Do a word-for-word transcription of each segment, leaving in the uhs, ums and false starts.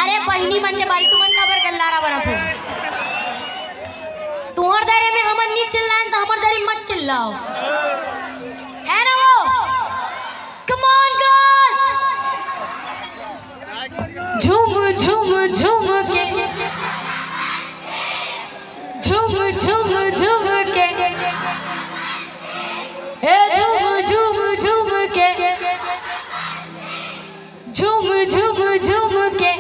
अरे बहिनी मन के बारी तुमन काबर गल्लारा बनत हो? तुंहर दरी में हमन नी चिल्लाएन त हमर दरी मत चिल्लाओ, है ना वो? Come on girls! झूम झूम झूम के, झूम झूम झूम के, हे झूम झूम झूम के, झूम झूम झूम के।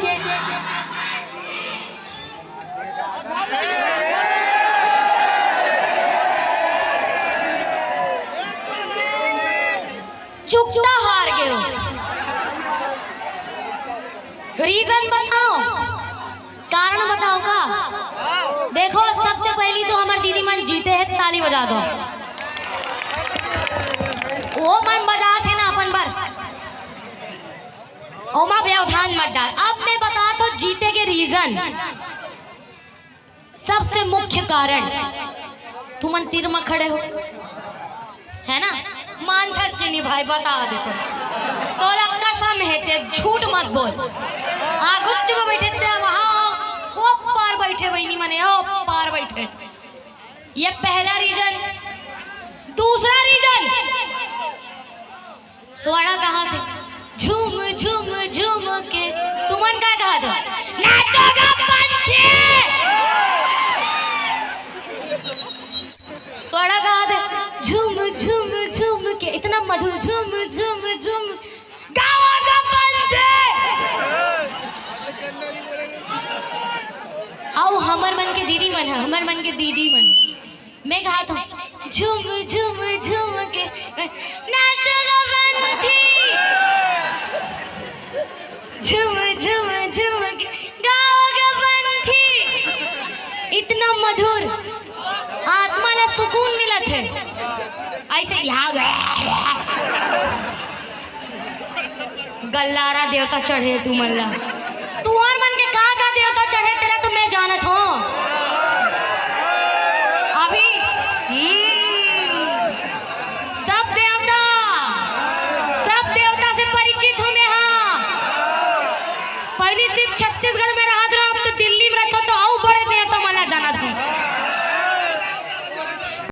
चुकता हार गयो। Reason बताओ, कारण बताओ का? देखो, सबसे पहली तो हमर दीदी मन जीते हैं, ताली बजा दो। वो मन बजात हे ना अपन बर, ओमा व्यवधान मत डाल। अब मैं बता तो जीते के reason, सबसे मुख्य कारण, तुमन तीर म खड़े हो, है ना? मानथस के नी भाई, बता देथों। तोला कसम हे, ते झूठ मत बोल। आगू चुप बैठे ते वहाँ, वो पार बैठे बहिनी मने, ओ पार बैठे। ये पहला reason। दूसरा reason, स्वरा कहाथे झूम झूम झूम के, तुमन का कहाथे? नाचो गा पंथी। स्वरा कहाथे झूम झूम झूम के, इतना मधुर, झूम झूम झूम, गावा गा पंथी। अउ हमर मन के दीदी मन ह, हमर मन के दीदी मन, मैं कहाथों झूम झूम झूम के नाचो गा पंथी, झूम झूम झूम के गावा गा पंथी। इतना मधुर, आत्मा ला सुकून मिलत हे। ऐसे यहाँ गल्लारा देवता चढ़े तुमन ला।